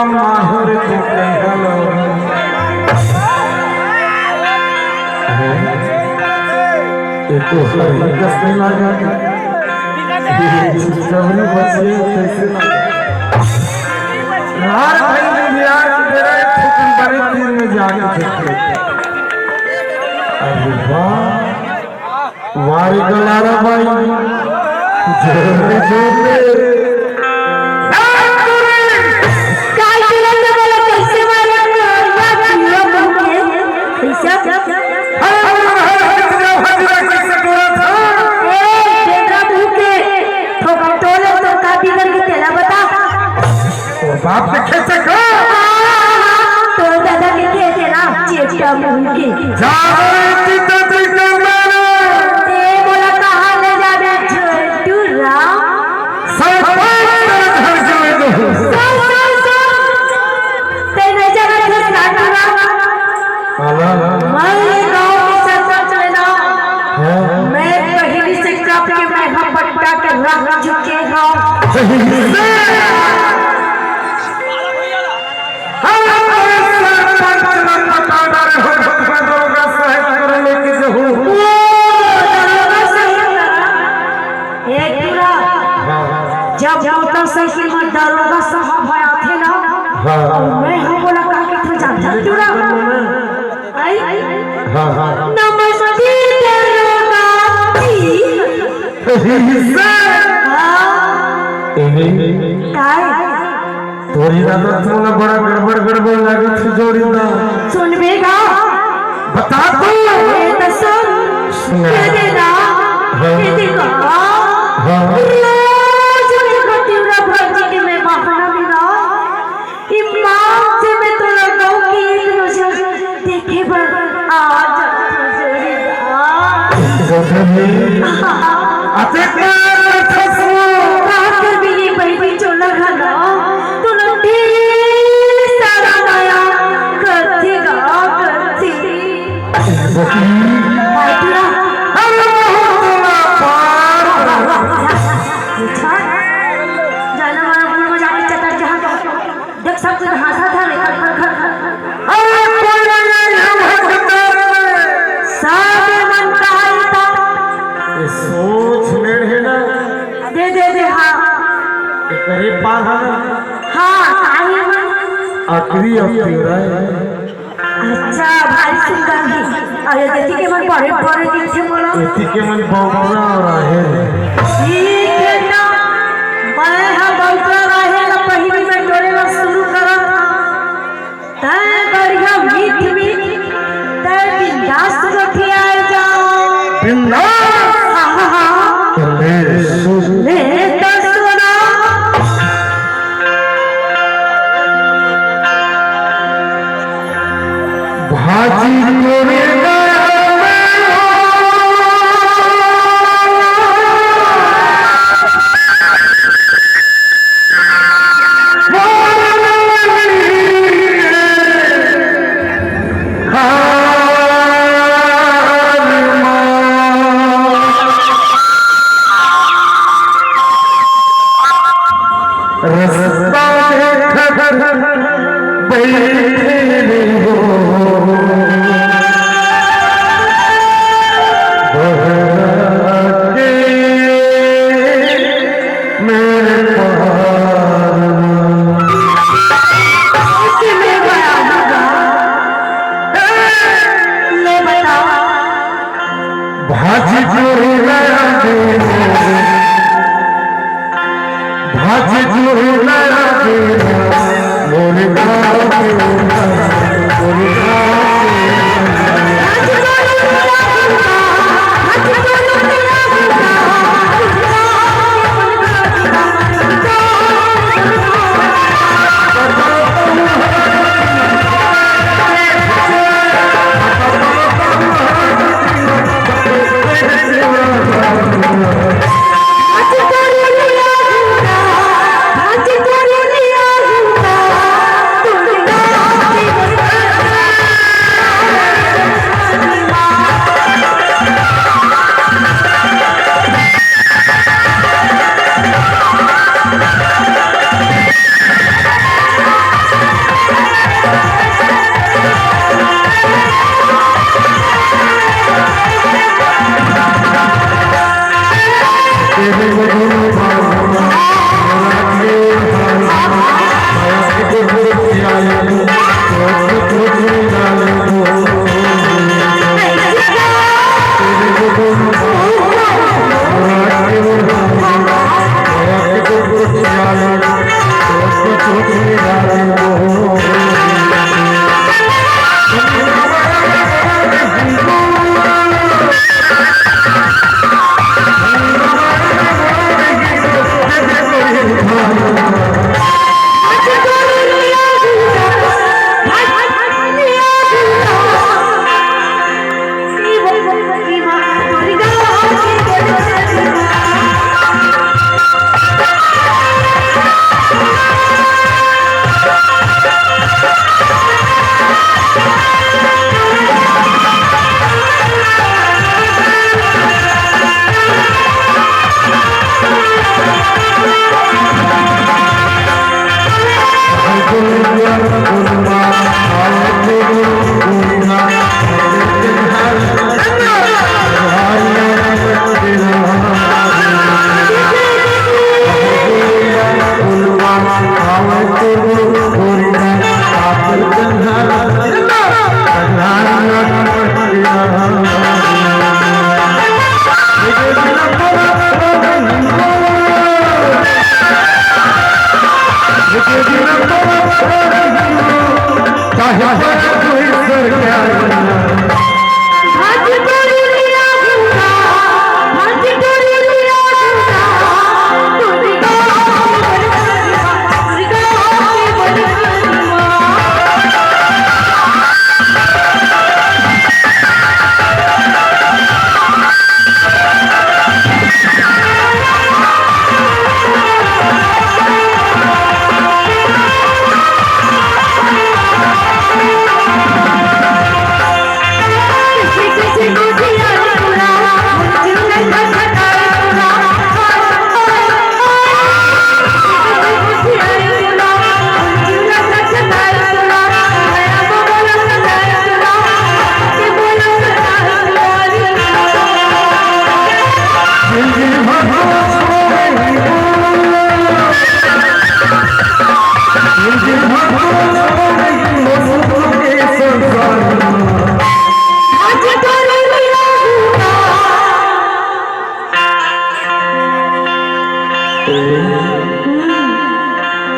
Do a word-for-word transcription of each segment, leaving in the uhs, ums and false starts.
माहौल तो कहलो। एको हरी कस नहीं लागे। जबरी बचिए तैसे लागे। यार भाई ने यार मेरा एक ठुकन बड़े तीर में जाके देखे। अरे वाह। वारी गलारा बाई, जोरे जोरे। काय तुरंत बोला, कैसे मारा? या जीवा मुंह के, कैसे? हर हर हर हर तेरा भजन कैसे टोरा था? ए, तेरा मुंह के, ठोका टोले तो का बिगड़ के तेला बता। तोर बाप के खेत से का? तोर दादा के खेत हे ना, चेपटा मुंह के। जा रे, चित्त चित्त मारो। ते बोला कहाँ ले जाबे, झोटू राम? सरपंच तेरे घर जो है जो। सुन, सुन, सुन। ते नहीं जाना था, साधु राम। आला। मैं ये गांव के सरपंच लेना। हाँ। मैं पहली से कब के मैं हम पट्टा के रख चुके हूँ। सही से। अरे सरपंच ने पता डाले हो, भगवान दरोगा साहब कर लेके जहू। ओ, दरोगा साहब। ए टूरा, जब मोटरसाइकिल में दरोगा साहब आथे ना, हाँ। और मैं हम बोला का के तू जानता टूरा। आई? हाँ, हाँ। नमस्ते दरोगा जी। सही से। हाँ। ए, काय? तोरी दादा तोला बड़ा गड़बड़ गड़बड़ लागत हे जोड़ी दा। सुनबे गा। बता तू। ए तो सुन। सुना। ये दे ना। हाँ। ये दे गा। हाँ। रोज मेरे को तिवरा भौजी के मैं बहाना मिला। ईमान से मैं तोला गाँव की एक नजर देखे बर आ जात हूँ जोड़ी दा। अतेक प्यार करथस वो। का करबे ये बहिनी चोला घला, तोला ढेर सारा मया करथे गा करथे। हाय टूरा। अरे बहुत तोला प्यार। अच्छा, जाना मारा मुंह में जाके चटर जहाँ का। देख, सब कुछ हाँसा था रे, खर, खर, खर, खर। अरे, कोई नहीं, हम हैं गुजरात में। सब मन कहाई था। ये सोच मेरे ना। दे, दे, दे, हाँ। ये करे पार है ना। हाँ, काहे में? आखिरी अब तेरा है। अच्छा, भारी सुंदर हे। अरे, एती के मन बड़े बड़े दिखथे मोला। एती के मन बौकरा राहेर। ठीक हे ना, मैं ह बौकरा राहेर ला पहिली में टोरे ला शुरू करत हँव। तैं बढ़िया मीठ मीठ, तैं बिंदास गोठियाए जा। बिंदास। हाँ, हाँ, हाँ। तो ले सुन। ले तो सुना। भाजी तोरे रस्ता देखत बइठे हो। बहरा के मेरे पार। ले बताओ। भाजी चोरी नया दे। भाजी चोरी नया दे। मोरे गाँव के मोरे गाँव के।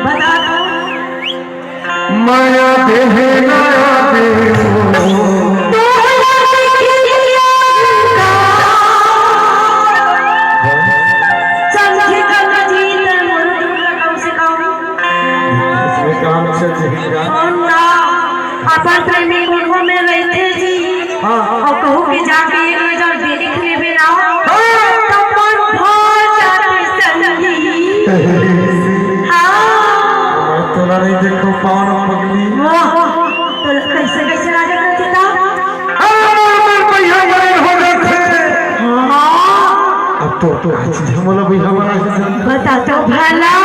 बता दो। माया देहे माया देहे। चल, ठीक है ना जी, तेरे मोर दूर का कम से कम। इसमें काम चल रही है। कौन ना? अपन प्रेमी गुणों में रहते जी। हाँ, हाँ। और कहूँ कि जाके एक नजर देख लेबे ना। हाँ। तो मन भर जाते संगी। हाँ। मैं तोला नहीं देखो पावन पगली। वाह, तो कैसे, कैसे राजा करते था? अरे, मोर, मोर, भैया, मरे हो जाते। हाँ। अब तो, तो आज ही हम लोग भैया बना के बता तो भला।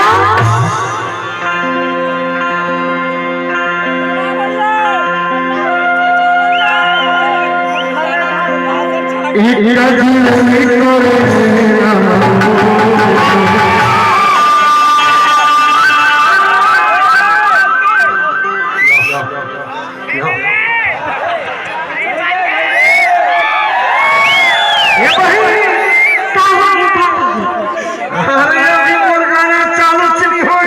ये बहिन। का हो गया, का हो गया? अरे, अभी मोर गाना चालू च नहीं होए।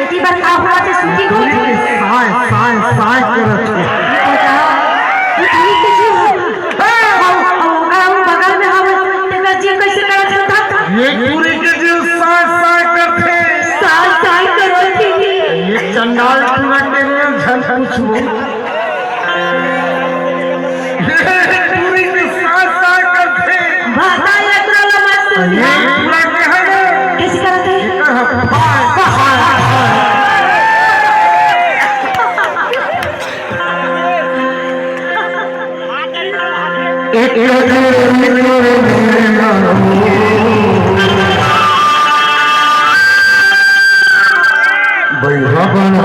एती बर का हुआ थे, shooting होई? पूरी साय, साय, साय करत हे। ये बताओ, ये पूरी के जी हो? हाँ। हम, हम, हम बगल में हवे, तेकर जी कैसे करत होता? ये पूरी के जी साय, साय करत हे। साय, साय करत हे। ये चंडाल पूरा के लिए झन पूछो। पूरी के साथ साथ करथे। भाषा एकरा ला मत सुन। ये पूरा के है ना? कैसे करत हे? एकर ह-, हाय, हाय, हाय। एक नजर में बैहा बना।